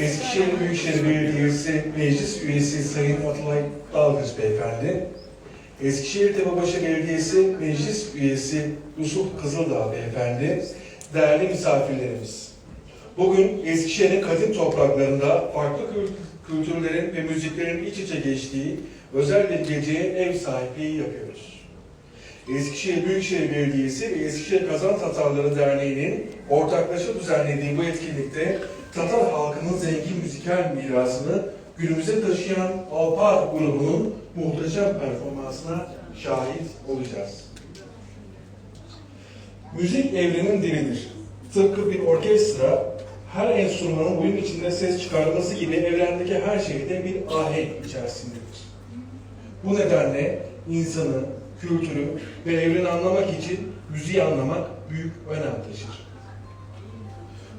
Eskişehir Büyükşehir Belediyesi Meclis Üyesi Sayın Atalay Dalgıç Beyefendi, Eskişehir Tepebaşı Belediyesi Meclis Üyesi Yusuf Kızıldağ Beyefendi, değerli misafirlerimiz. Bugün Eskişehir'in kadim topraklarında farklı kültürlerin ve müziklerin iç içe geçtiği özel bir geceye ev sahipliği yapıyoruz. Eskişehir Büyükşehir Belediyesi ve Eskişehir Kazan Tatarları Derneği'nin ortaklaşa düzenlediği bu etkinlikte Tatar halkının zengin müzikal mirasını günümüze taşıyan Alpar grubunun muhteşem performansına şahit olacağız. Müzik evrenin dilidir. Tıpkı bir orkestra, her enstrümanın uyum içinde ses çıkarması gibi evrendeki her şey de bir ahenk içerisindedir. Bu nedenle insanı, kültürü ve evreni anlamak için müziği anlamak büyük önem taşır.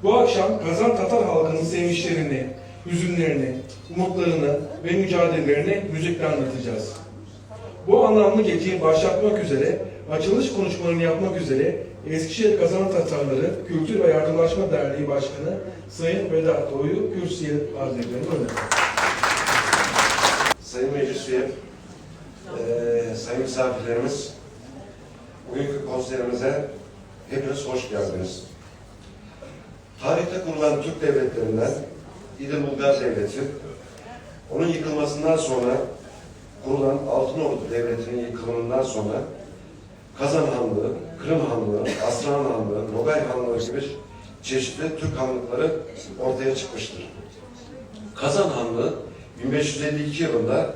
Bu akşam Kazan Tatar halkının sevinçlerini, hüzünlerini, umutlarını ve mücadelelerini müzikle anlatacağız. Bu anlamlı geceyi başlatmak üzere, açılış konuşmalarını yapmak üzere Eskişehir Kazan Tatarları Kültür ve Yardımlaşma Derneği Başkanı Sayın Vedat Doğu'yu kürsüye arz ediyorum. Buyurun. Sayın Meclis Üyem, sayın misafirlerimiz, bugünkü konserimize hepiniz hoş geldiniz. Tarihte kurulan Türk devletlerinden İdil Bulgar Devleti, onun yıkılmasından sonra kurulan Altınordu Devleti'nin yıkılımından sonra Kazan Hanlığı, Kırım Hanlığı, Aslan Hanlığı, Nogay Hanlığı gibi çeşitli Türk hanlıkları ortaya çıkmıştır. Kazan Hanlığı 1552 yılında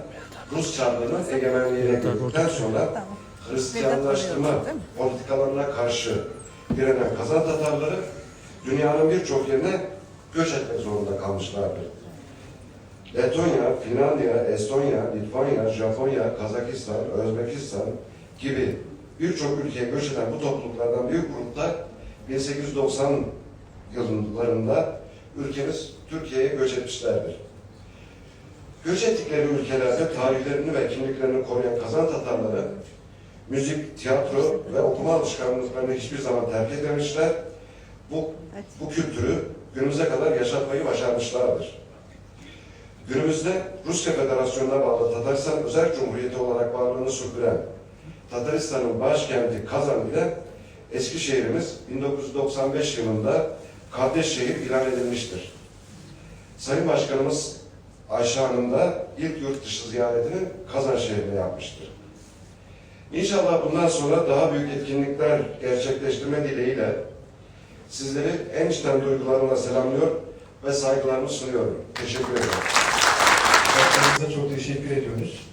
Rus Çarlığı'nın egemenliğine girdikten sonra Hristiyanlaştırma politikalarına karşı direnen Kazan Tatarları dünyanın birçok yerine göç etmek zorunda kalmışlardır. Letonya, Finlandiya, Estonya, Litvanya, Japonya, Kazakistan, Özbekistan gibi birçok ülkeye göç eden bu topluluklardan bir grup da 1890 yıllarında ülkemiz Türkiye'ye göç etmişlerdir. Göç ettikleri ülkelerde tarihlerini ve kimliklerini koruyan Kazan Tatarları müzik, tiyatro ve okuma alışkanlıklarını hiçbir zaman terk etmemişler. Bu kültürü günümüze kadar yaşatmayı başarmışlardır. Günümüzde Rusya Federasyonu'na bağlı Tataristan Özerk Cumhuriyeti olarak varlığını sürdüren Tataristan'ın başkenti Kazan ile Eskişehir'imiz 1995 yılında kardeş şehir ilan edilmiştir. Sayın Başkanımız Ayşe Hanım da ilk yurt dışı ziyaretini Kazan şehrine yapmıştır. İnşallah bundan sonra daha büyük etkinlikler gerçekleştirme dileğiyle sizleri en içten duygularımla selamlıyor ve saygılarımı sunuyorum. Teşekkür ederim. Başkanımıza çok teşekkür ediyoruz.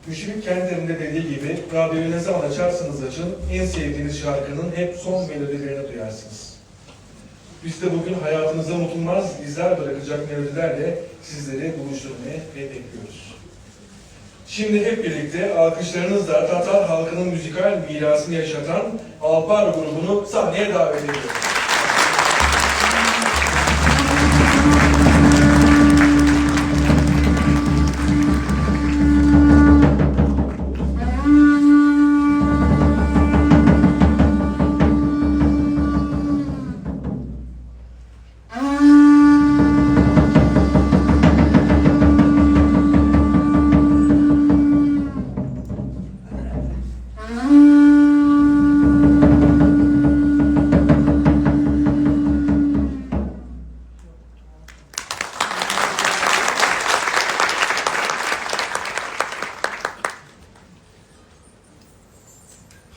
Müşfik Kenter'in de dediği gibi radyoyu ne zaman açarsanız açın en sevdiğiniz şarkının hep son melodilerini duyarsınız. Biz de bugün hayatınıza unutulmaz izler bırakacak melodilerle sizleri buluşturmaya hedefliyoruz. Şimdi hep birlikte alkışlarınızla Tatar halkının müzikal mirasını yaşatan Alpar grubunu sahneye davet ediyoruz.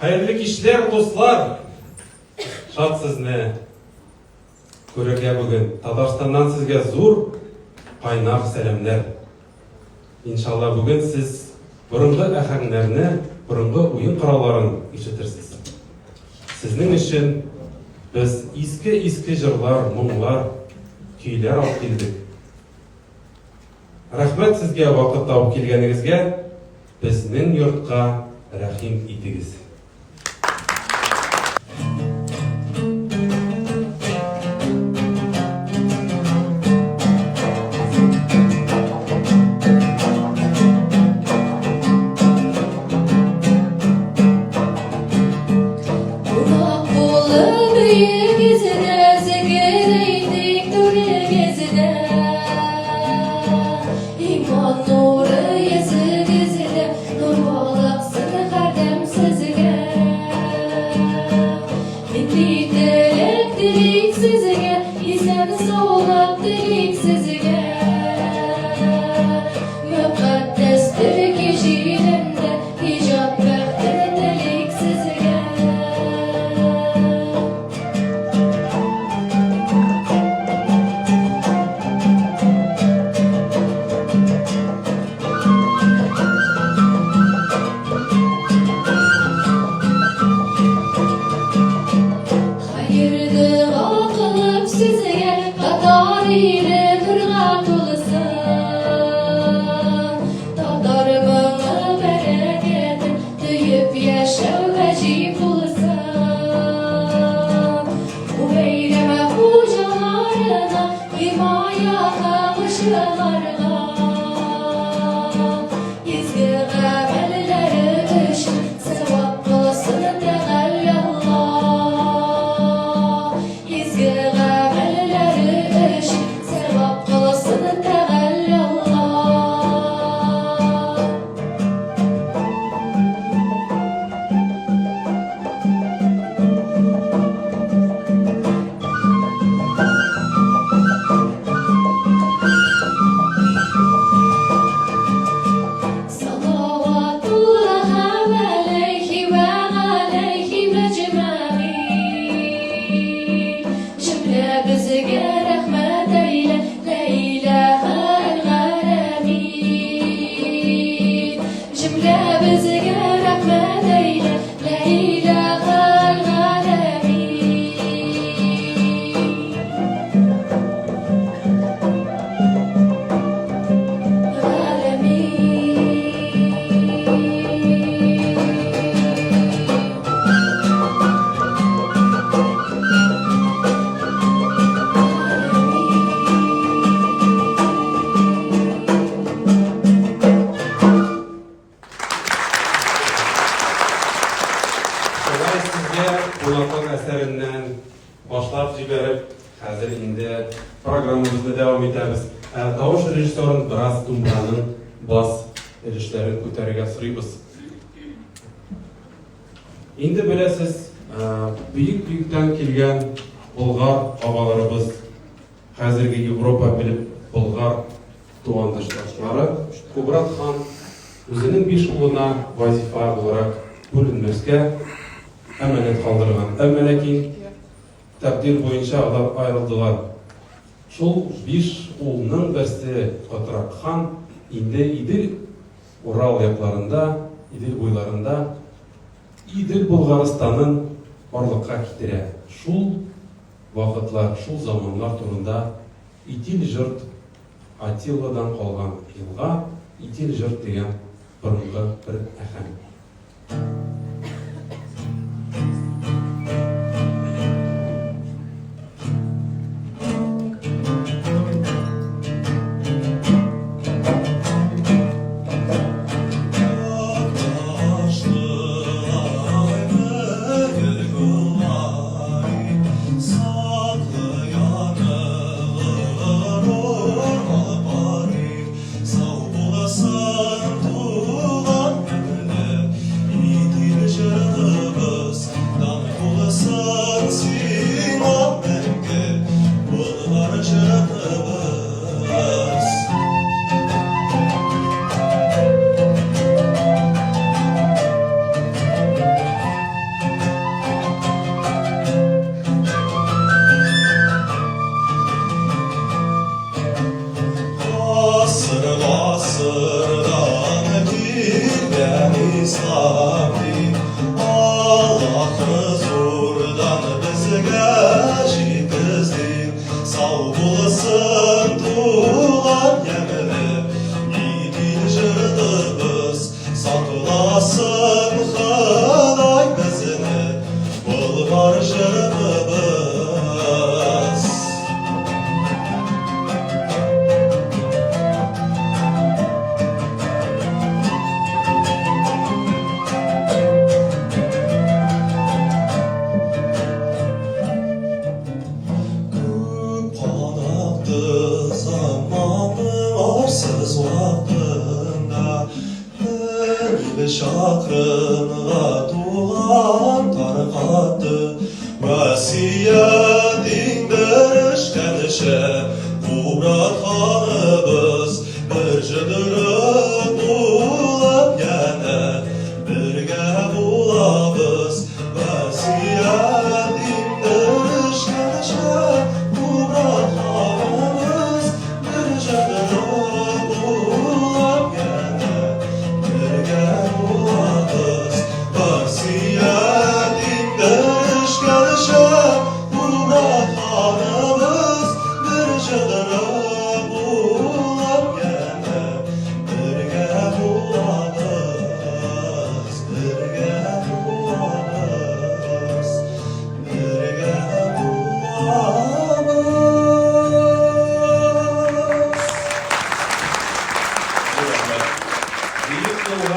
Хәерле кичләр, дуслар! Шат сезне күрергә бүген. Татарстаннан сезгә зур кайнар сәламнәр. Иншалла, бүген сез борынгы әһәңнәрне, борынгы уен коралларын ишетерсез. Сезнең өчен без иске-иске җырлар, моңлар, көйләр алып килдек. Рәхмәт сезгә вакыт табып килгәнегезгә, безнең йортка рәхим итегез. Кунак булып өегездә, зекер әйтик түрегездә. чыгарга. Изге гамәлләре өчен савап кылсын Тәгалә Аллаһ. Изге гамәлләре өчен савап кылсын Тәгалә Аллаһ. Салаватуллаһ галәйһи вә галәйһим әҗмәгыйн. Җөмләбезгә рәхмәт әйлә, лә иләһәл галәмин. Җөмләбезгә рәхмәт әйлә, лә иләһәл галәмин. Шулай сезгә кунаклык әсәреннән башлап җибәреп, хәзер инде программабызны дәвам итәбез. Ә тавыш режиссерын бераз думбраның бас өлешләрен күтәрергә сорыйбыз. Инде беләсез, бөек-бөектән килгән болгар бабаларыбыз, хәзерге Европа белеп болгар тугандашлары Кубрат хан үзенең биш улына вазифа буларак бүленмәскә әманәт калдырган. Әмма ләкин тәкъдир буенча алар аерылдылар. Шул биш улның берсе Катрак хан инде Идел Урал якларында, Идел буйларында Идел Болгарстанын барлыкка китерә. Шул вакытлар, шул заманнар турында Итил җорт Атилладан калган елга Итил җорт дигән борынгы бер әһәң.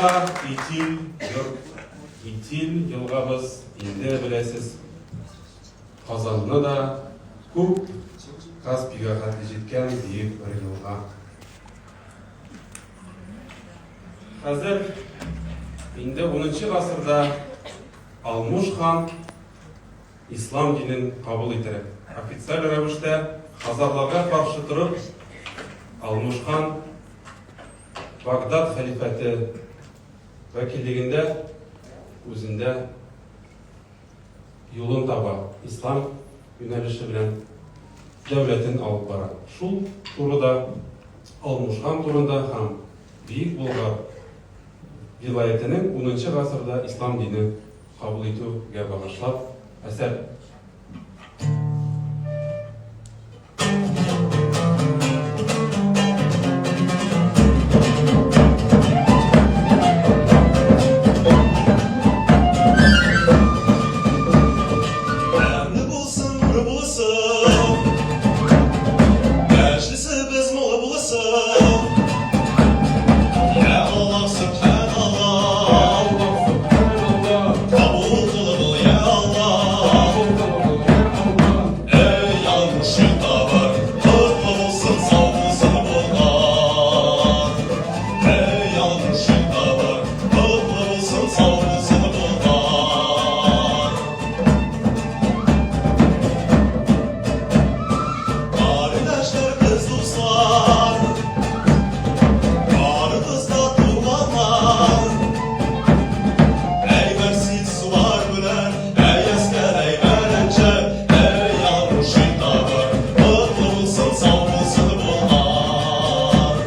елга Итил йорт. Итил елгабыз инде беләсез Казанны да күп Каспийга хәтле җиткән бөек бер елга. Хәзер инде 10 гасырда Алмуш хан ислам динен кабул иттереп, официаль рәвештә хазарларга каршы торып, Алмуш хан Багдад хәлифәте вәкиллегендә үзендә юлын таба, ислам юнәлеше белән дәүләтен алып бара. Шул турыда Алмуш хан турында һәм Бөек Болгар вилаятенең унынчы гасырда ислам дине кабул итүгә багышлап әсәр. Тәмле булсын, нуры булсын, Мәҗлесебез мулы булсын. Я Аллах, сөбханаллах, Кабул кылыгыл, я Аллах. Эй, Алмуш табыр, Котлы булсын, сау булсын Болгар. Эй, Алмуш табыр, Котлы булсын, сау булсын Болгар. Карендәшләр, кыз дуслар, Барыгыз да туганнар. Әй, мәрсин сулар белән, Әй, әскәр, әй, бәрәнче, Әй, Алмуш табыр, Котлы булсын, сау булсын Болгар.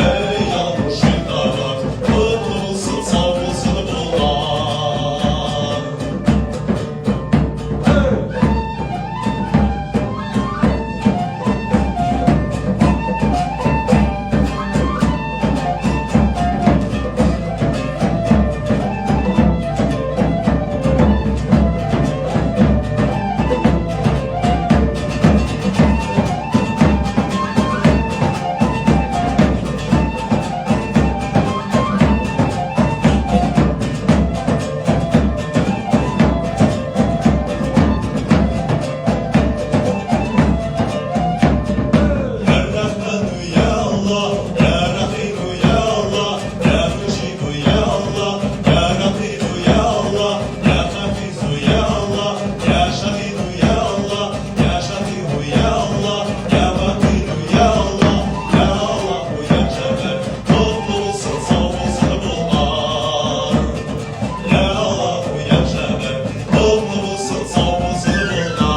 Әй, Алмуш табыр, Котлы булсын, сау булсын Болгар. Ya Rahmanu ya Allah, Ya Rahimu ya Allah, Ya Mujibu ya Allah, Ya Raqibu ya Allah, Ya Hafizu ya Allah, Ya Şahidu ya Allah, Ya Şafiu ya Allah, Ya Vakilu ya Allah, Ya Allahu ya Cebber, Kutlu olsun, sağ olsun Bulgar. Ya Allahu ya Cebber, Kutlu olsun, sağ olsun Bulgar.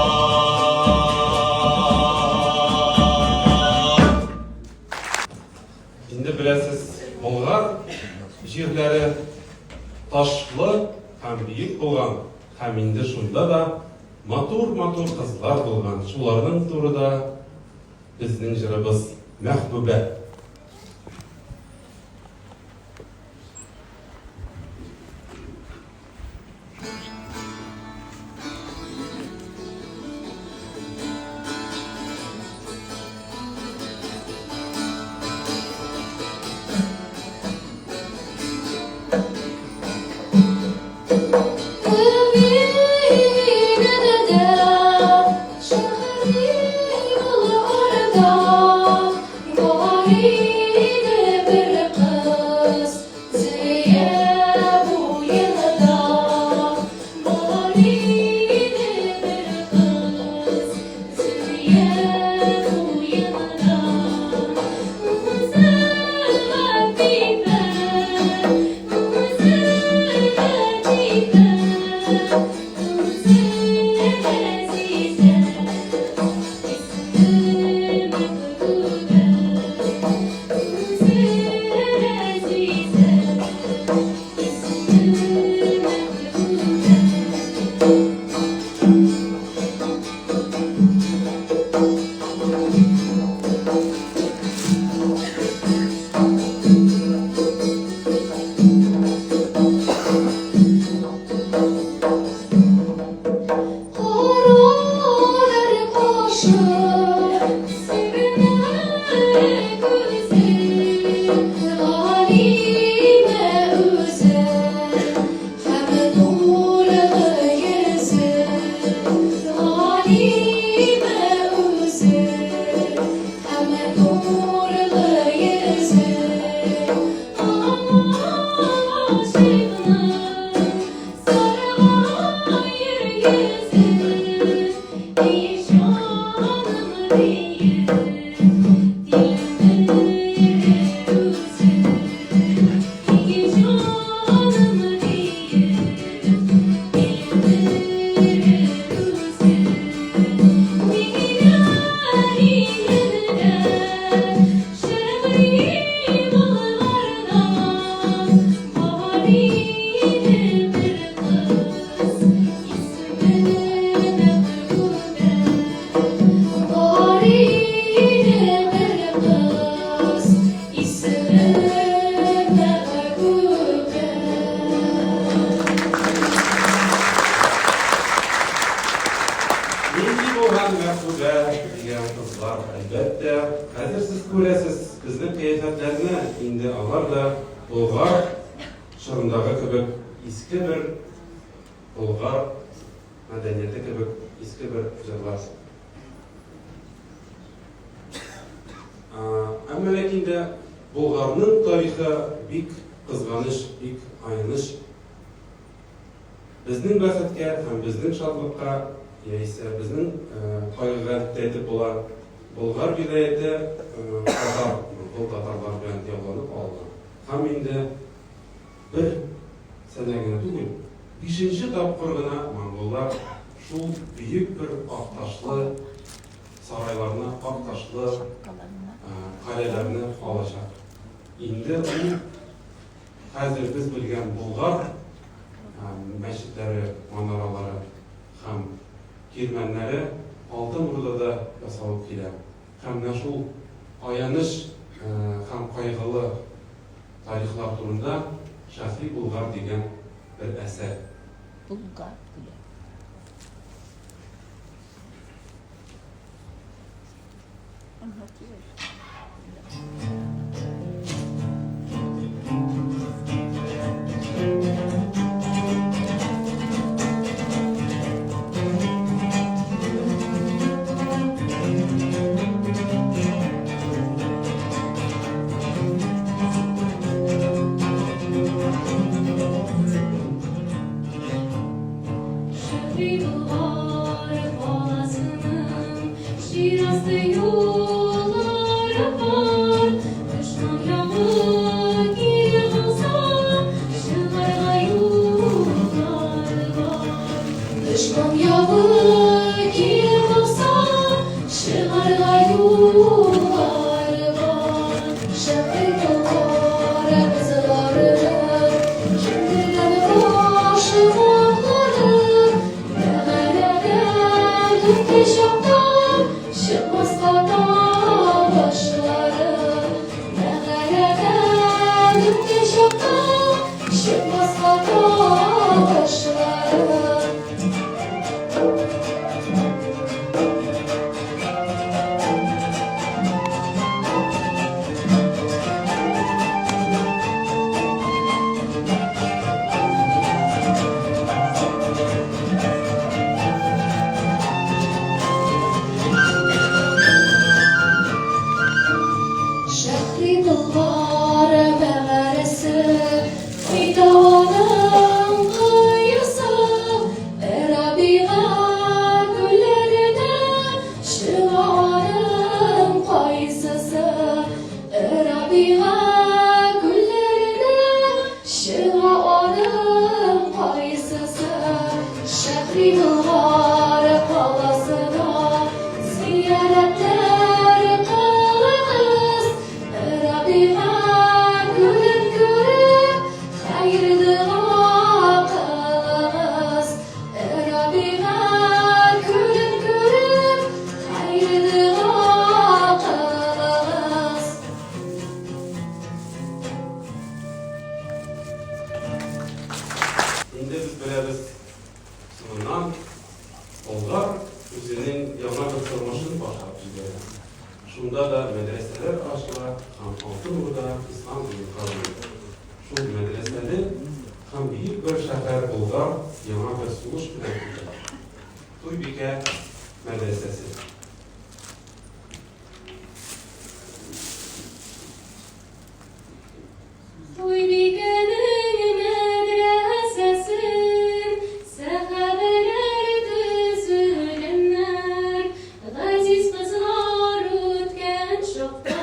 Инде беләсез, Болгар җирләре ташлы һәм биек булган, һәм инде шунда да матур-матур кызлар булган. Шуларның турыда безнең җырыбыз Мәхбүбә. Шәһри Тилмерә үзе, Ике җаным диеп, Тилмерә үзе. Диләр илендә, Шәһри Болгарда бар иде бер кыз, Исеме Мәхбүбә. Бар иде бер кыз, исеме Мәхбүбә. Нинди булган Мәхбүбә дигән кызлар, әлбәттә, хәзер сез күрәсез безнең кыяфәтләрне, инде алар да Болгар чорындагы кебек иске бер Болгар мәдәнияте кебек иске бер җырлар. Әмма ләкин дә Болгарның тарихы бик кызганыч, бик аяныч. Безнең бәхеткә һәм безнең шатлыкка, яисә безнең кайгыга дип тә әйтеп була, Болгар вилаяте татар, монгол татарлар белән яуланып алына. Һәм инде бер сәнә генә түгел, бишенче тапкыр гына монголлар шул бөек бер ак ташлы сарайларны, ак ташлы каләләрне алачак. Инде ул хәзер без белгән Болгар мәчетләре, манаралары һәм кирмәннәре Алтын Урдада ясалып килә. Һәм менә шул аяныч һәм кайгылы тарихлар турында Шәһри Болгар дигән бер әсәр. Болгар көлә. Шәһри Болгар каласының җир асты юллары бар. Дошман явы килә калса, чыгарга юллар бар. Дошман явы килә калса, чыгарга юллар бар. Шәһри Болгар кызларының кемнәрдән башы ваклары, Мәгарәдән үткән чакта чыкмаска тавышлары. Мәгарәдән үткән чакта чыкмаска тавышлары. Шәһри Болгар мәгарәсе, Фитаваның кыясы, Рабига күлләренә чыга аның кайсысы? Рабига күлләренә чыга аның кайсысы? Шәһри Болгар каласына зиярәтләр кылыгыз, Рабига күлен күреп, хәер-дога кылыгыз. Рабига күлен күреп, хәер-дога кылыгыз. Инде без беләбез, соңыннан Болгар үзенең яңа бер тормышын башлап җибәрә. Шунда да мәдрәсәләр ачыла һәм Алтын Урда ислам динен кабул итә. Шул мәдрәсәле һәм бөек бер шәһәр Болгар яңа бер сулыш белән күтәрелә. Туйбикә мәдрәсәсе. Туйбикәнең мәдрәсәсен сәхабәләр төзегәннәр, Газиз кызлар үткән чакта.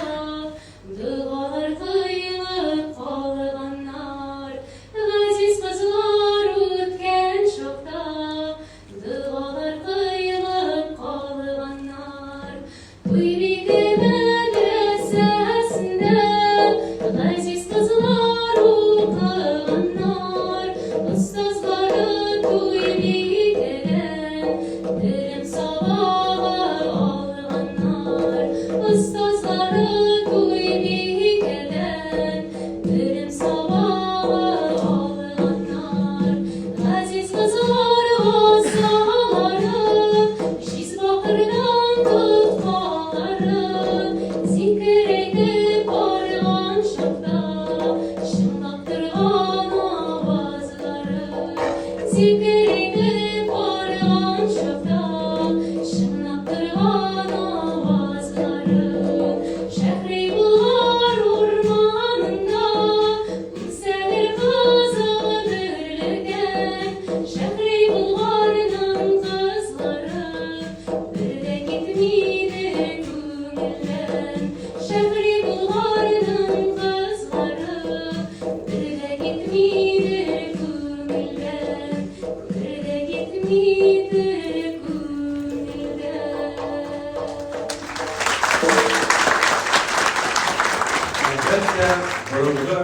Әлбәттә, борынгы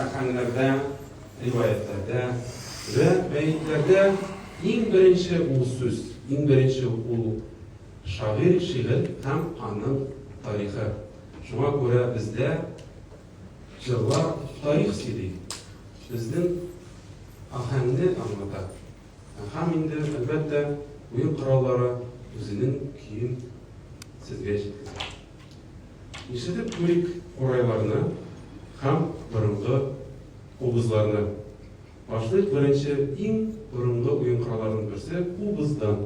әһәңнәрдә, риваятьләрдә вә бәетләрдә иң беренче ул сүз, иң беренче ул шагыйрь шигырь һәм аның тарихы. Шуңа күрә бездә җырлар тарих сөйли, безнең аһәңне аңлата. Һәм инде, әлбәттә, уен кораллары үзенең көен сезгә җиткезә. Ишетеп күрик курайларны һәм борынгы кубызларны. Башлыйк беренче иң борынгы уен коралларының берсе кубыздан.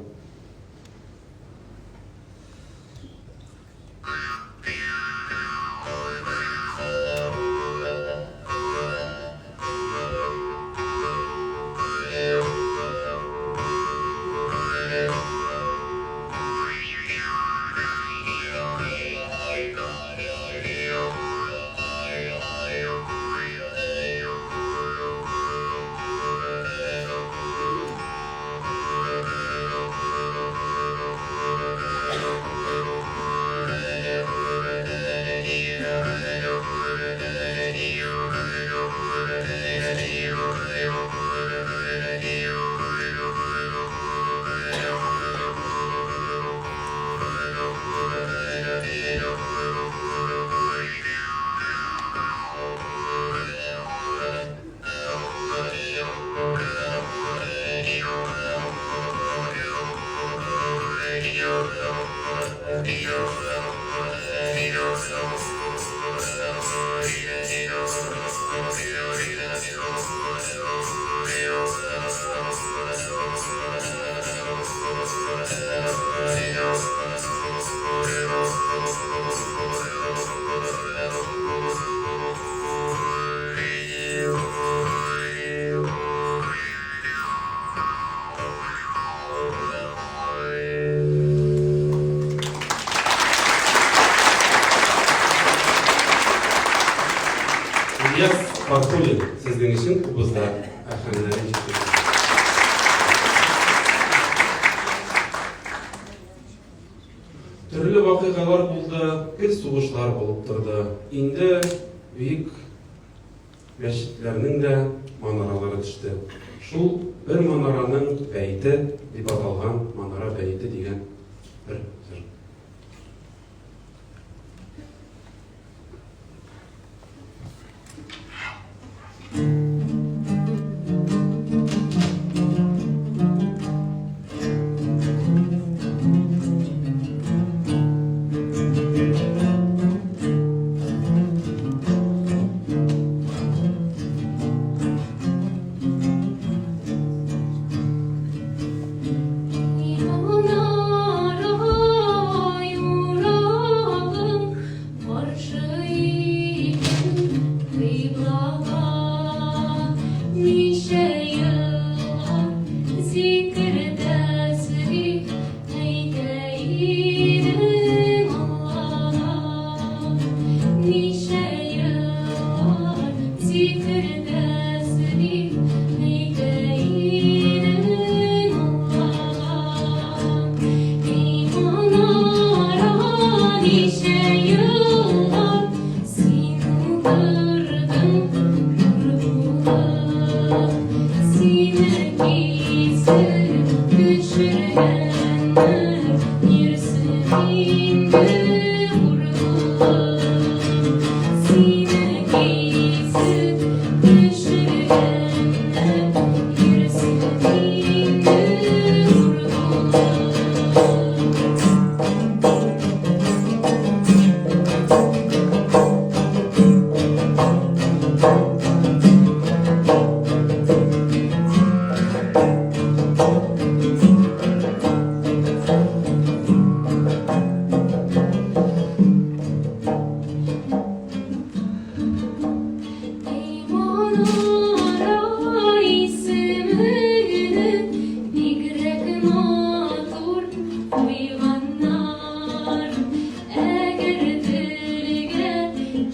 Ильяс Фатхуллин сезнең өчен кубызда әһәңнәрен җиткерде. Төрле вакыйгалар булды, гел сугышлар булып торды. Инде бөек Мәчетләрнең дә манаралары төште. Шул бер манараның бәете дип аталган Манара бәете дигән бер җыр.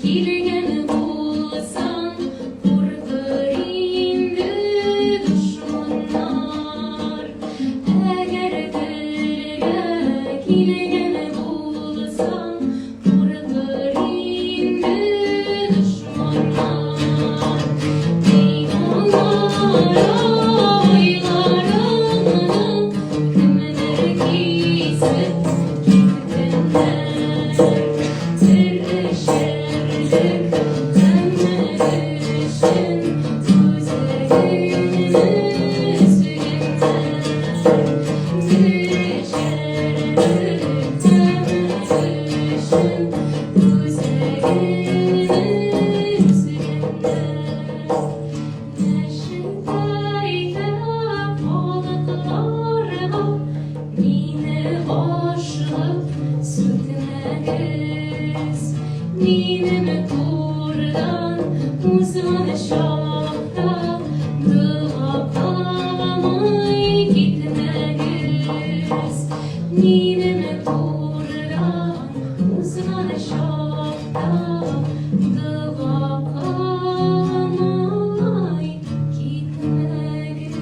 Килгән булсаң, куркыр инде дошманнар. Минем турыдан узган чакта Дога кылмый китмәгез. Минем турыдан узган чакта Дога кылмый китмәгез.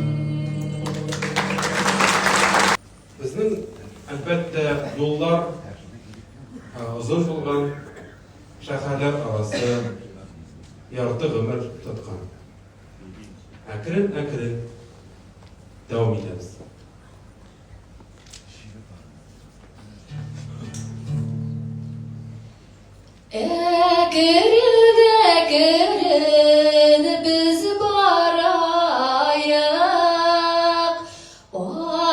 Безнең, әлбәттә, юллар озын булган, шәһәрләр арасы ярты гомер тоткан. Әкрен-әкрен дәвам итәбез. Әкрен-әкрен без бараек,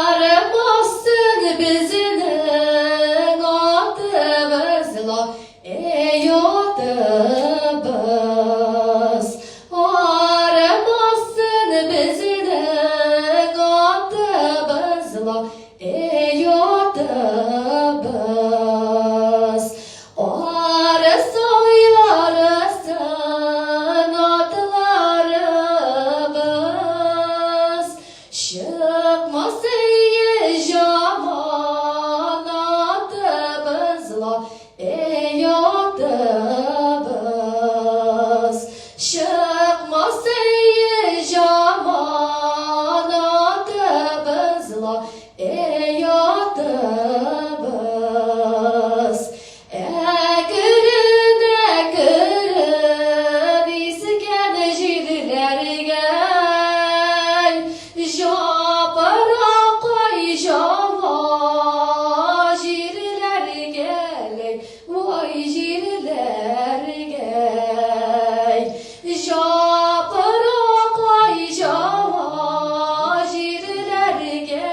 Арымасын безнең атыбыз ла, эй, атыбыз. Арымасын безнең атыбыз ла, эй, атыбыз. Арыса ярысын атларыбыз, Чыкмас өе җаман атыбыз ла, эй, атыбыз. Чыкмас өе җаман атыбыз ла, эй, атыбыз. Әкрен-әкрен искән җилләргә Җапыракай җава җирләргә Вай җирләргә Җапыракай җава җирләргә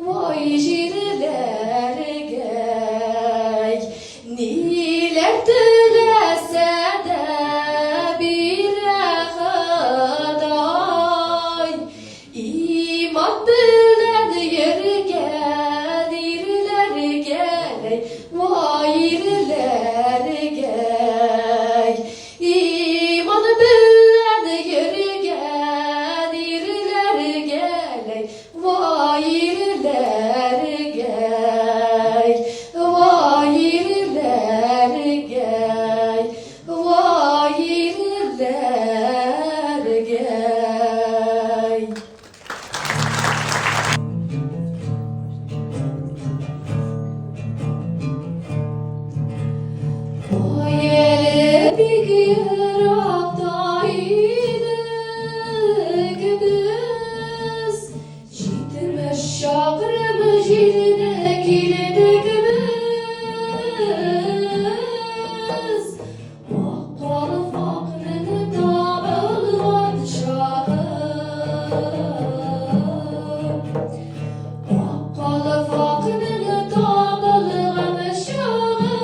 Вай җирләргә, ниләр теләсә дә бирә Ходай. Иман белән йөргән ирләргә, вай ирләргә. Иман белән йөргән ирләргә, Вай ирләргә, вай ирләргә, вай ирләргә. Ой, әле бик еракта идек без, 70 чакрым җирне килдек без. Ак калфакның табылган чагы. Ак калфакның табылган чагы.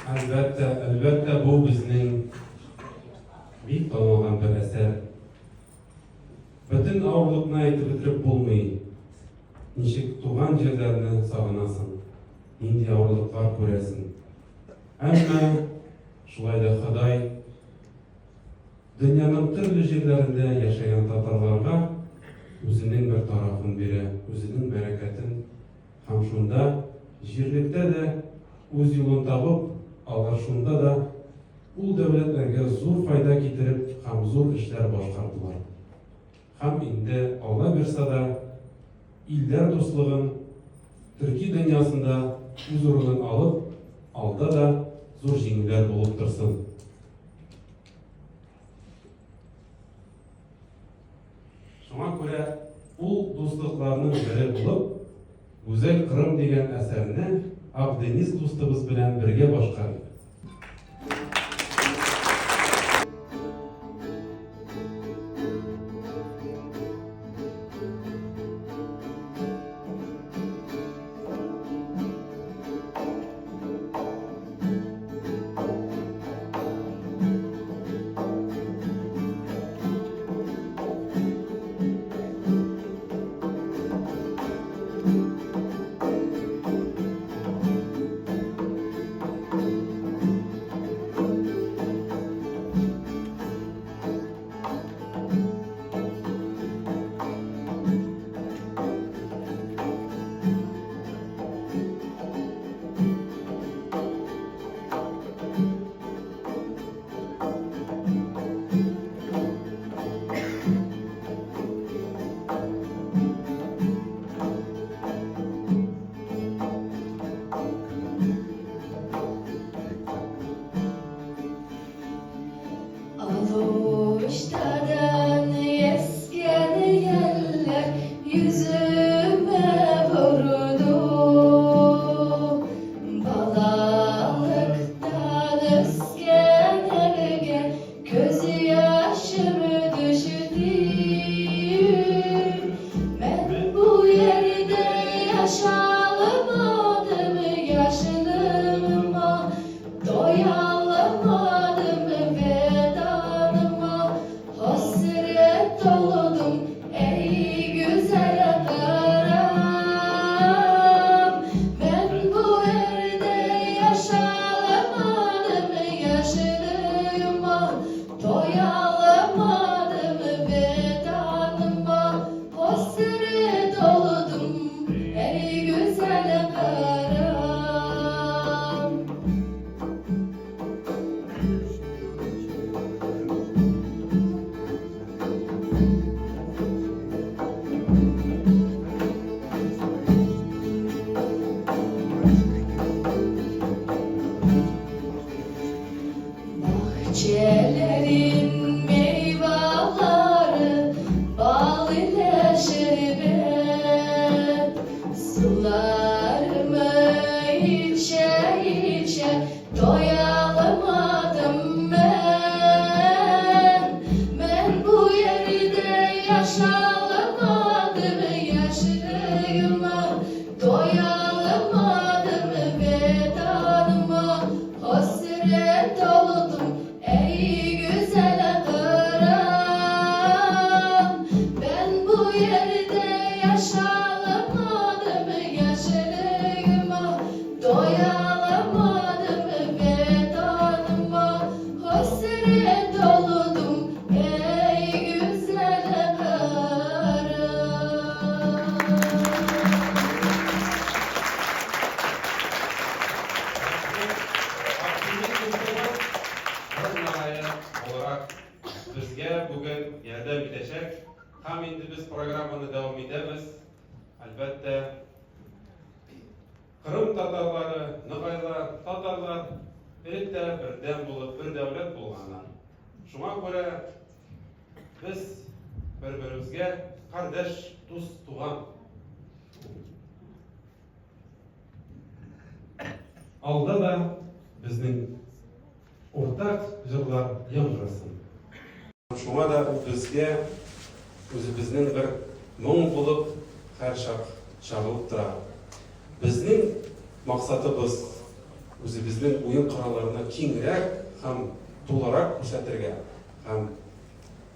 Әлбәттә, әлбәттә, бу безнең бик танылган бер әсәр. Бөтен авырлыкны әйтеп бетереп булмый. Ничек туган җирләрне сагынасың, нинди авырлыклар күрәсең. Әмма шулай да Ходай дөньяның төрле җирләрендә яшәгән татарларга үзенең бер тарафын бирә, үзенең бәрәкәтен Һәм шунда, җирлектә дә үз юлын табып, алар шунда да ул дәүләтләргә зур файда китереп һәм зур эшләр башкардылар. Һәм инде, Алла бирса да, илләр дуслыгын, төрки дөньясында үз урынын алып, алда да зур җиңүләр булып торсын. Шуңа күрә ул дуслыкларның бере булып, Гүзәл Кырым дигән әсәрне Акдениз дустыбыз белән бергә башкарыйк. Aluştadan esken yeller yüzüme vurdu. Balalıktan ösken ergen göz yaşım düştü. Ben bu yerde yaşalamadım yaşlığıma, doyalamadım vedanıma, hasret oldum ey güzel Kırım. Ben bu yerde yaşalamadım yaşlığıma, doyalamadım vedanıma, hasret oldum ey güzel Kırım. Bahçelerin meyveleri bal ile şerbet, sularımı içe içe doyalamadım ben. Ben bu yerde yaşalamadım yaşlığıma, doyalamadım vedanıma, hasret oldum ey güzel Kırım. Ben bu yerde yaşalamadım yaşlığıma, doyalamadım vedanıma, hasret oldum ey güzel Kırım. Буларак безгә бүген ярдәм итәчәк. Һәм инде без программаны дәвам итәбез. Әлбәттә, Кырым татарлары, ногайлар, татарлар элек тә бердәм булып, бер дәүләт булганнар. Шуңа күрә без бер-беребезгә кардәш, дус, туган. Алда да безнең уртак җырлар яңгырасын. Шуңа да ул безгә үзебезнең бер моң булып һәрчак чагылып тора. Безнең максатыбыз үзебезнең уен коралларны киңрәк һәм тулырак күрсәтергә һәм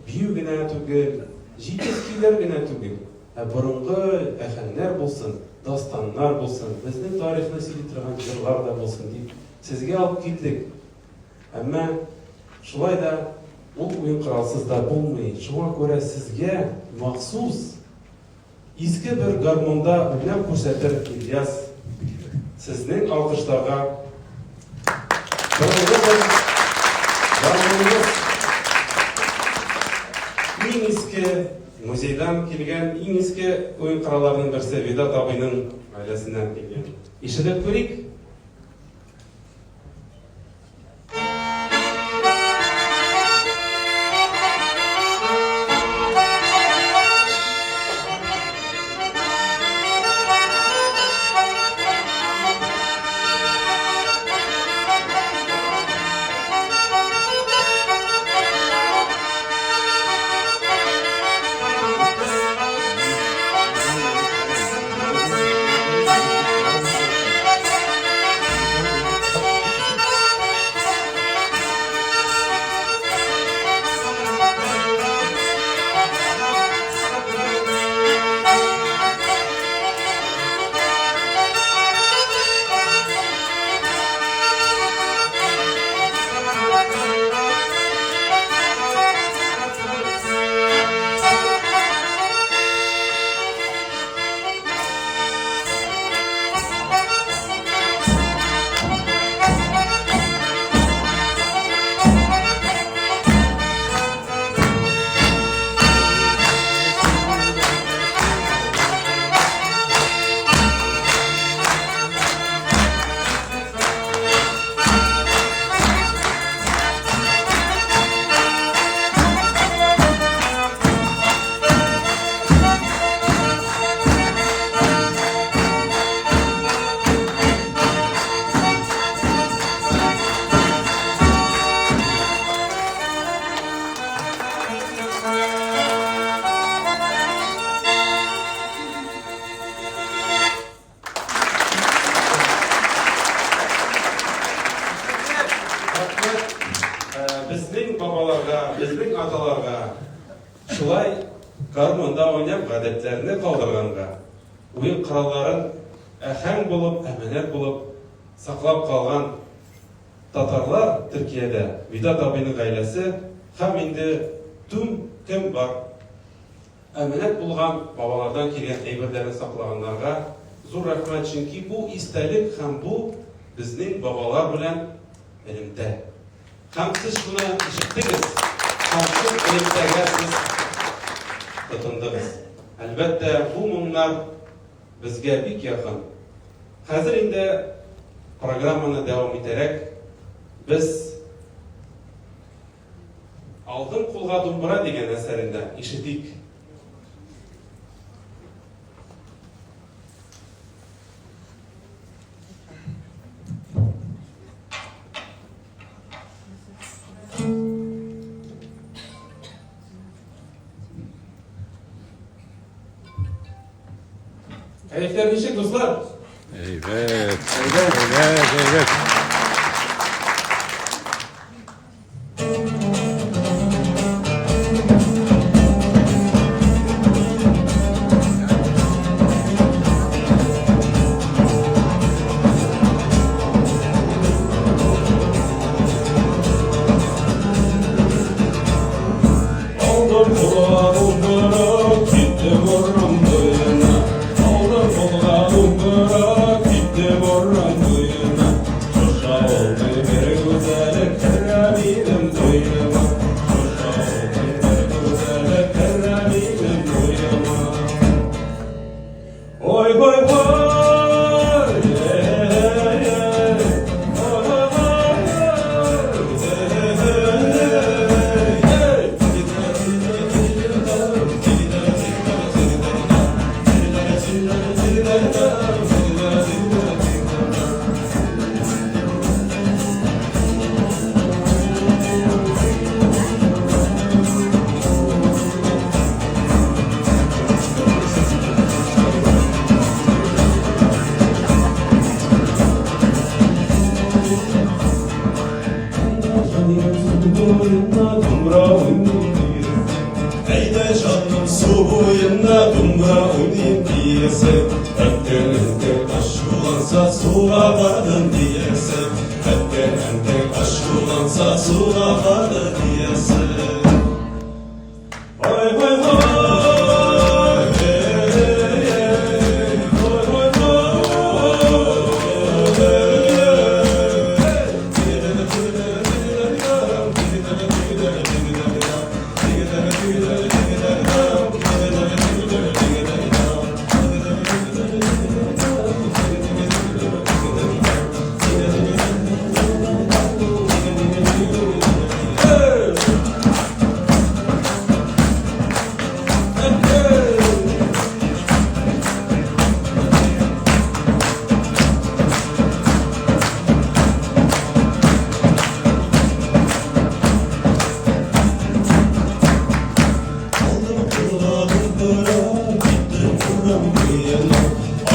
бию генә түгел, җитез көйләр генә түгел, ә борынгы әһәңнәр булсын, дастаннар булсын, безнең тарихны сөйли торган җырлар да булсын дип сезгә алып килдек. Әмма шулай да ул уен коралсыз да булмый. Шуңа күрә сезгә махсус Иске бер гармунда уйнап күрсәтер Ильяс. Сезнең алкышларга борынгы бер гармуныбыз. Иң иске музейдан килгән иң иске уен коралларының берсе Видат абыйның гаиләсеннән килгән. Ишетеп күрик. Безнең бабаларга, безнең аталарга шулай гармунда уйнап гадәтләрне калдырганга, уен коралларын әһәң булып, әманәт булып саклап калган татарлар Төркиядә, Видат абыйның гаиләсе һәм инде түм кем бар. Әманәт булган бабалардан килгән әйберләрне саклаганнарга зур рәхмәт, чөнки бу истәлек һәм бу безнең бабалар белән элемтә. Һәм сез шуны ишеттегез һәм шул элемтәгә сез тотындыгыз. Әлбәттә, бу моңнар безгә бик якын. Хәзер инде программаны дәвам итәрәк без Алдым кулга думбыра дигән әсәрендә ишетик. Кәефләр ничек, дуслар? Әйбәт. Әйбәт, әйбәт, әйбәт. Aldım kulağı gittim orman boyuna. Aldım kulağı gittim orman boyuna. Нигә су буена думбра уйныйм диярсең? Әйдә җаным су буена думбра уйныйм диярсең. Әттең-әттең ачуланса суга бардым диярсең. Әттең-әттең ачуланса суга барды диярсең. Ой, ой, ой, эй, эй, ой, ой, Aldım kuladım bırak gittim vuram bu yana.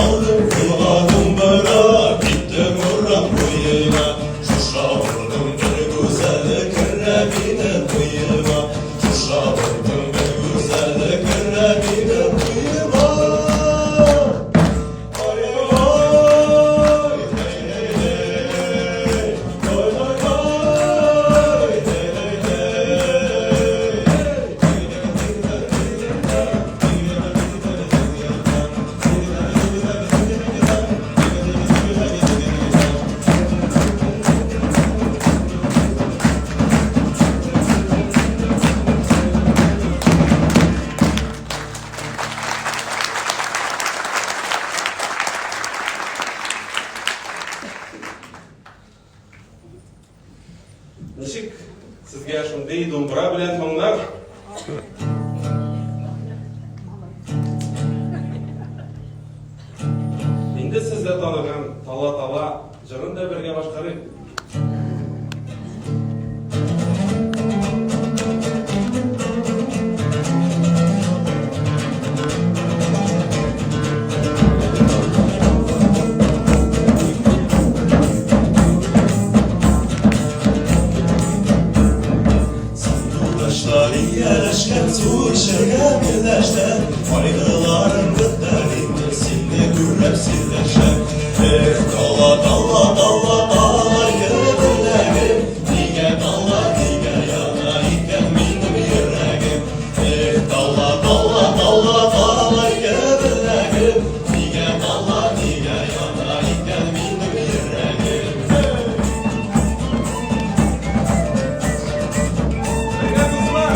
Aldım kuladım bırak gittim vuram bu yana. Şuşa vurdum bir güzel kırabine kıyıma. Şuşa vurdum bir güzel kırabine kıyıma. Oy oy hey hey hey. Oy oy oy hey hey hey. Ничек сезгә шундый думбра белән моңнар? Инде сез дә таныган Тала-тала җырын да бергә башкарыйк. Sandukaçlar yerleşken su içerge birleşten Kaygılarım bıttı seni gürlep sirleşen Eh dala dala dala dala gırgırlegim Niye dala niye yana iken benim yüreğim Eh dala dala dala dala gırgırlegim Niye dala niye yana iken benim yüreğim Hey! Бергә, дуслар!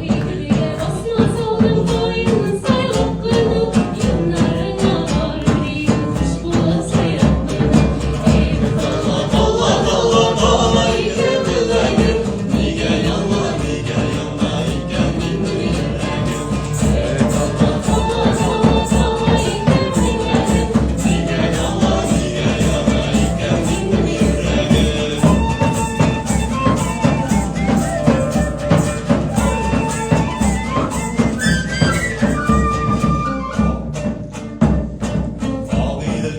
Игелге басма салдым каенны сайлап куйдым. Yanlarına varayım, kuş bulan sayrap koydum. Ey Dala dala dala gırgırlegim Niye yana niye yana iken benim yüreğim dala dala dala gırgırlegim. Niye yana niye yana iken benim yüreğim Ağıydı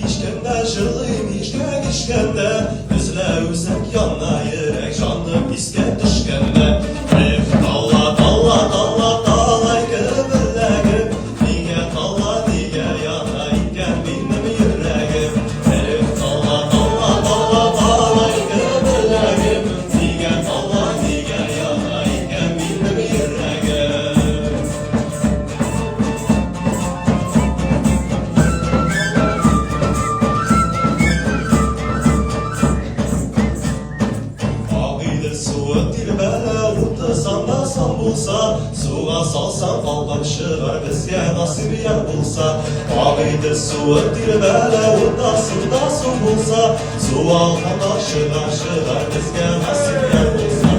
kişkende, jılıyım işke kişkende Özle özek yana yürek janım iske düşkende Eh dala dala dala dala gıbırlegim Niye dala niye yana iken benim yüreğim Eh dala dala dala dala gıbırlegim Niye dala niye yana iken benim yüreğim Ağıydı суы тирбәлә, уты санда сан булса, суга салсаң калкып чыгар безгә насыйп яр булса. Агыйды суы тирбәлә, уты сында су булса, су алганда чыгар чыгар безгә насыйп яр булса.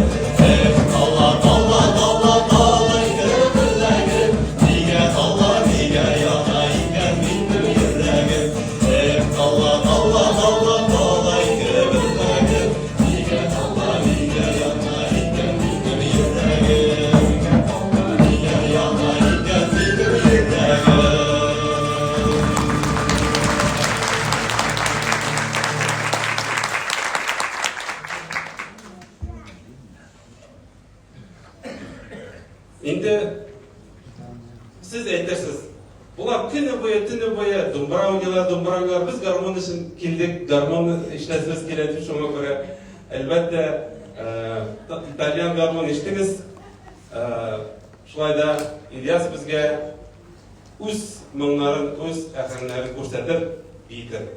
Эх, дала, дала, дала, дала, гөберләгем, нигә дала, нигә яна икән минем йөрәгем. Эх, дала, дала, дала, дала, гөберләгем, нигә дала, нигә яна икән минем йөрәгем. Нигә яна икән минем йөрәгем. Инде сез әйтерсез, болар көне буе, төне буе думбра уйныйлар, думбра уйныйлар. Без гармун өчен килдек, гармун эшләсебез килә дип шуңа күрә, әлбәттә, итальян гармун ишетегез. Шулай да Ильяс безгә үз моңнарын, үз әһәңнәрен күрсәтеп биетер.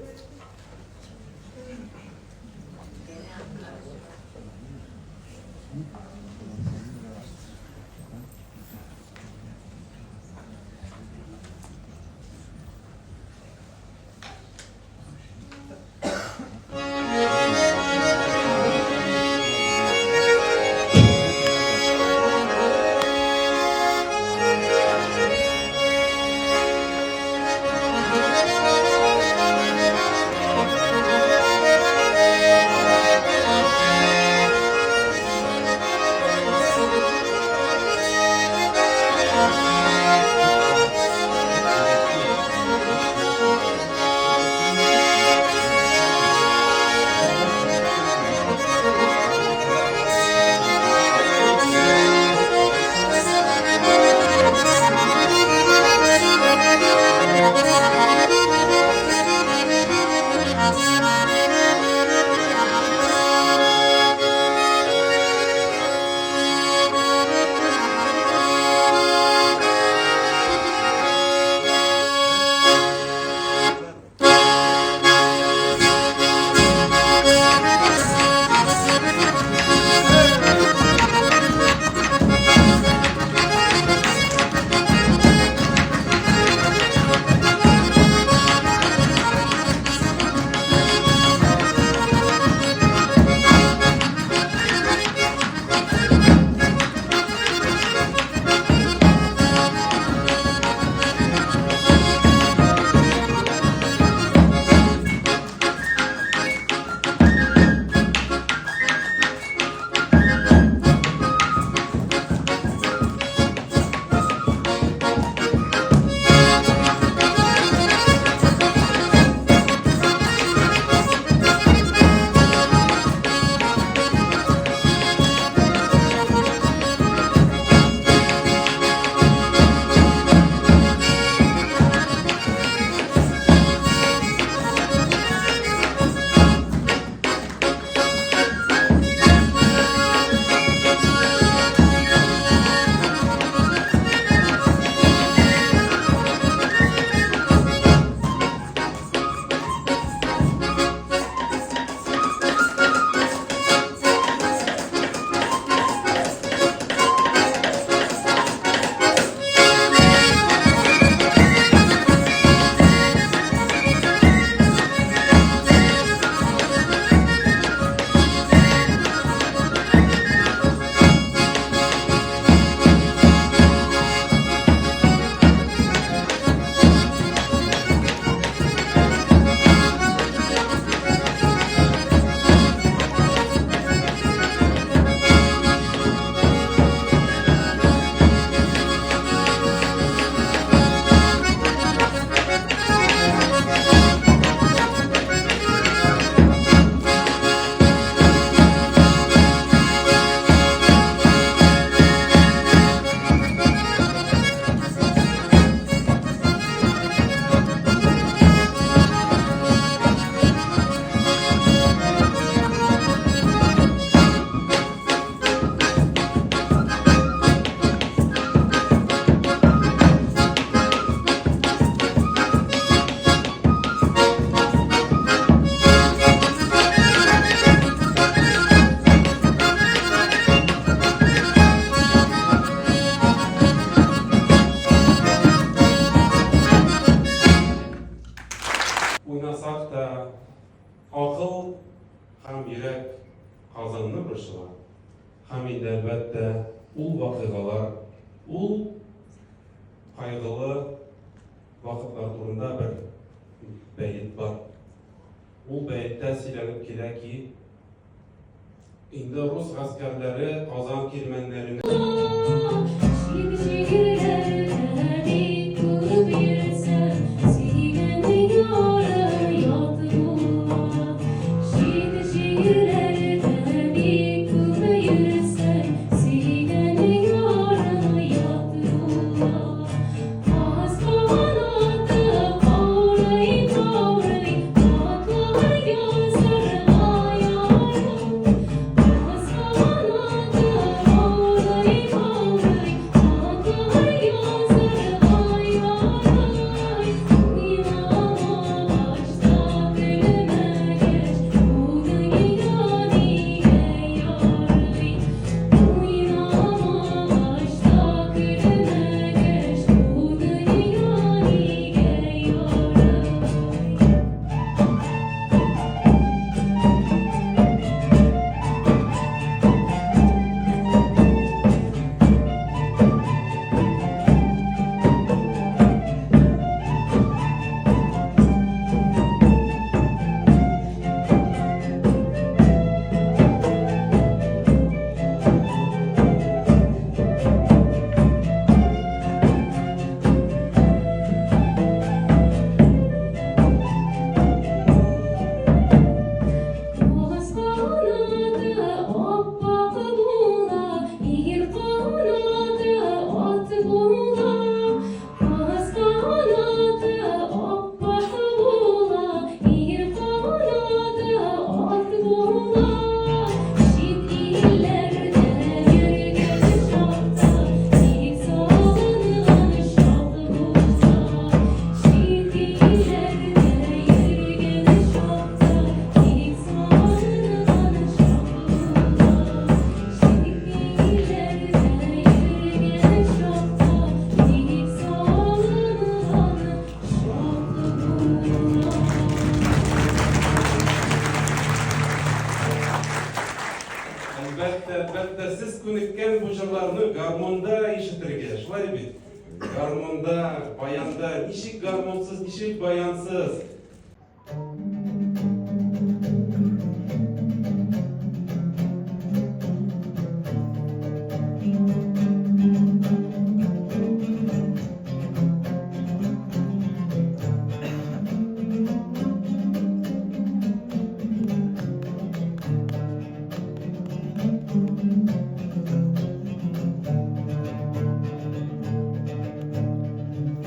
Уйнасак та, акыл һәм йөрәк Казанны борчыла. Һәм инде, әлбәттә, ул вакыйгалар, ул кайгылы вакытлар турында бер бәет бар. Ул бәеттә сөйләнеп килә ки, инде рус гаскәрләре Казан кирмәннәренә Әлбәттә, сез күнеккән бу җырларны гармонда ишетергә, шулай бит? Гармонда, баянда, ничек гармонсыз, ничек баянсыз?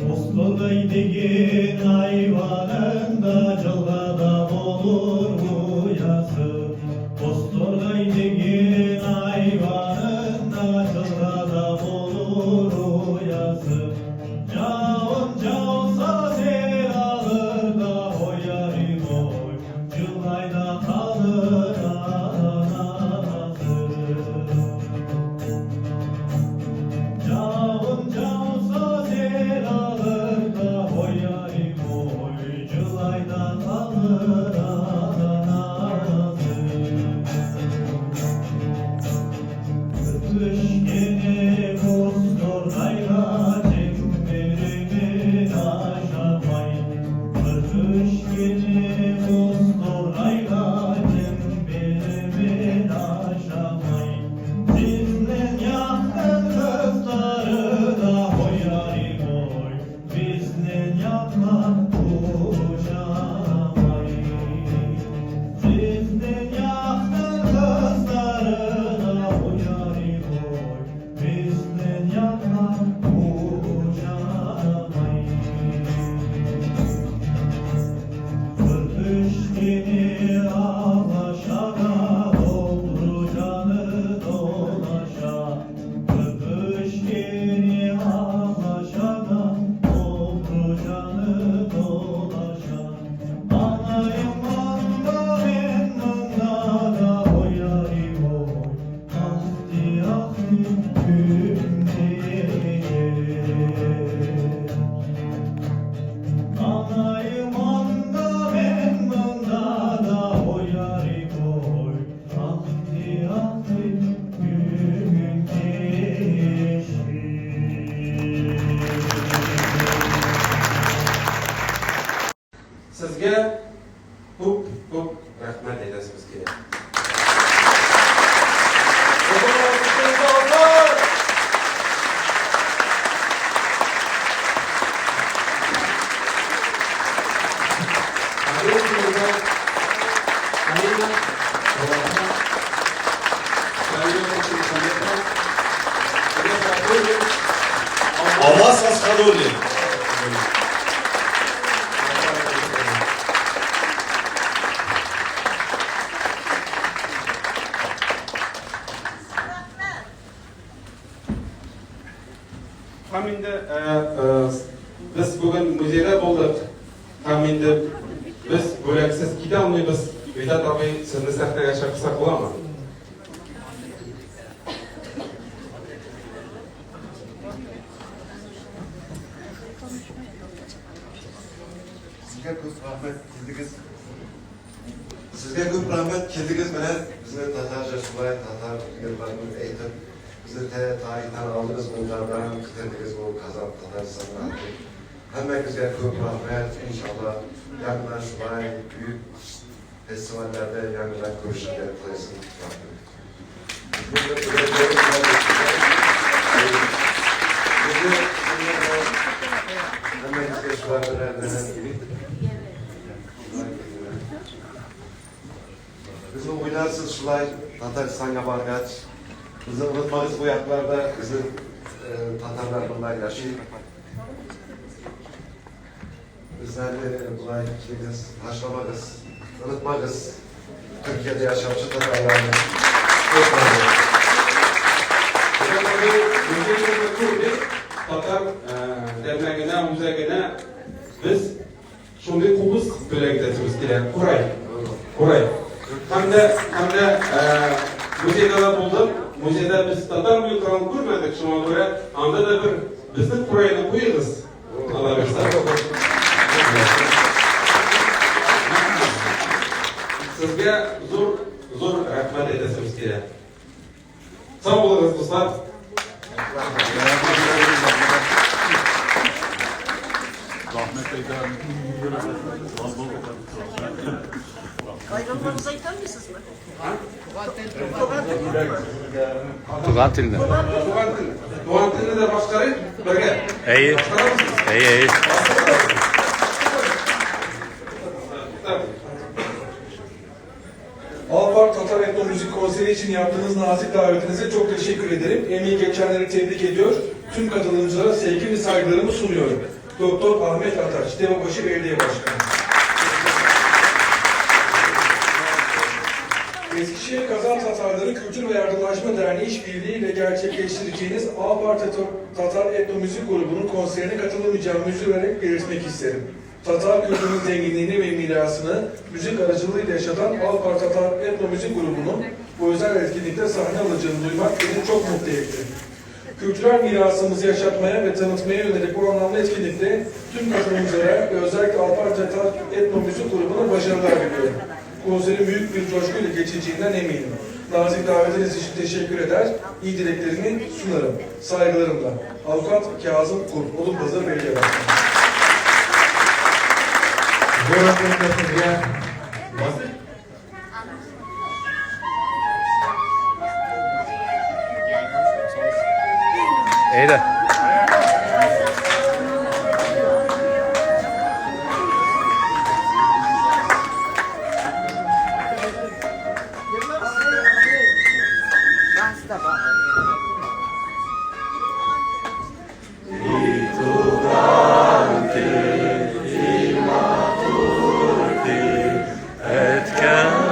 Қостанай деген айванында жылғада болur ұясы. Қостанай деген айванында жылғада болur ұясы. Жауын жауса сел алыр да ой ярим ой, жылғайда қалыр анасы. Жауын жауса сел алыр да ой ярим ой, жылайда қалыр анасы. Öpüşkeni boztorgayla çemberimi aşamay. Öpüşkeni boztorgayla çemberimi aşamay. Bizden yaktın kızları da oy yarim oy, bizden yakma uçamay. Sizden yaktın kızları da oy yarim oy, bizden yakma uçamay. Örtüşkeni alaşağa, Dobrucanı dolaşa. Öpüşkeni alaşağa, Dobrucanı dolaşa. Anayım anda ben mında da oy yarim oy, Ahti ahti gün gece. Anayım anda ben mında da oy yarim oy, Ahti ahti gün geçti. Сезгә күп күп рәхмәт әйтәсебез килә. Алмаз Асқадуллин. Һәм инде без бүген музейда булдык. Һәм инде без бүләксез китә алмыйбыз. Видат абый, сезне сәхнәгә чакырсак буламы? Сезгә күп рәхмәт килдегез. Сезгә күп рәхмәт килдегез менә безне татарча шулай татар йырларын әйтеп, безне тарихтан алдыгыз мондардан китердегез бу Казан Татарстанга. Һәммәгезгә күп рәхмәт. Иншалла, яңадан шулай бөек фестивальләрдә яңадан күрешергә теләсен. Рәхмәт. Bizi Һәммәгезгә шулай белән Bizi уйларсыз шулай Татарстанга баргач, Bizi unutmagыз бу якларда, безнең татарлар монда яши. Bizlerle bulay şeyiniz, taşlamagız, unutmagız. Türkiye'de yaşamış Tatarlarını. Çok rahmet. Видат абый, музейны күрдек. Татар дәрнәгенә, үзәгенә без шундый кубыз бүләк итәсебез килә. Курай. Курай. Һәм дә музейда да булдык. Музейда без татар милли коралын күрмәдек, шуңа күрә анда да бер безнең курайны куегыз. Алла бирсә. Сезгә зур зур рәхмәт әйтәсебез килә. Сау булыгыз, дуслар! Ayrılmanızı aytarmısınız mı? Туган тел юкмы? Туган телне. Туган тел. Туган телне дә башкарыйк бергә. Әйе. Башкарабызмы? Әйе, әйе. Alpar Tatar Etno Müzik Konseri için yaptığınız nazik davetinize çok teşekkür ederim. Emeği geçenleri tebrik ediyor. Tüm katılımcılara sevgi ve saygılarımı sunuyorum. Doktor Ahmet Ataç, Devabaşı Belediye Başkanı. Eskişehir Kazan Tatarları Kültür ve Yardımlaşma Derneği İşbirliği ile gerçekleştireceğiniz Alpar Tatar Etno Müzik Grubu'nun konserine katılamayacağımı üzülerek belirtmek isterim. Tatar kültürünün zenginliğini ve mirasını müzik aracılığıyla yaşatan Alpar Tatar Etno Müzik Grubu'nun bu özel etkinlikte sahne alacağını duymak beni çok mutlu etti. Kültürel mirasımızı yaşatmaya ve tanıtmaya yönelik bu anlamlı etkinlikte tüm katılımcılara ve özellikle Alpar Tatar Etno Müzik Grubu'na başarılar diliyorum. Konserin büyük bir coşkuyla geçeceğinden eminim. Nazik davetiniz için teşekkür eder, iyi dileklerimi sunarım. Saygılarımla. Avukat Kazım Kurt, Odunpazarı Belediye Başkanı. Зур рәхмәт сезгә. Бас- Әйдә. Basta bak. Etken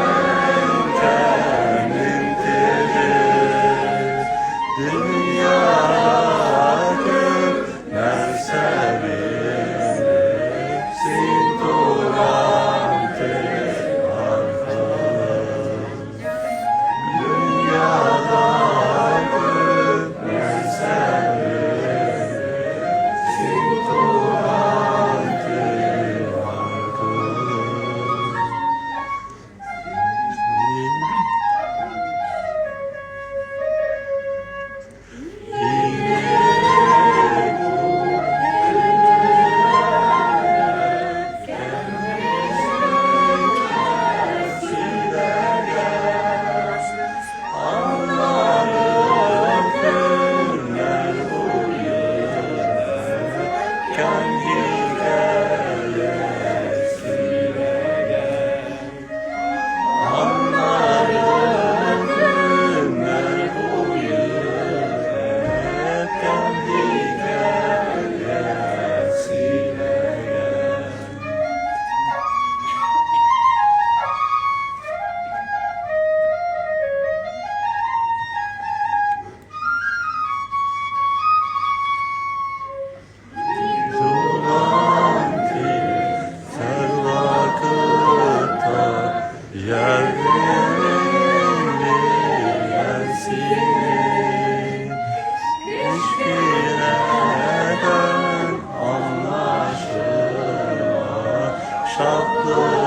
Şaklığım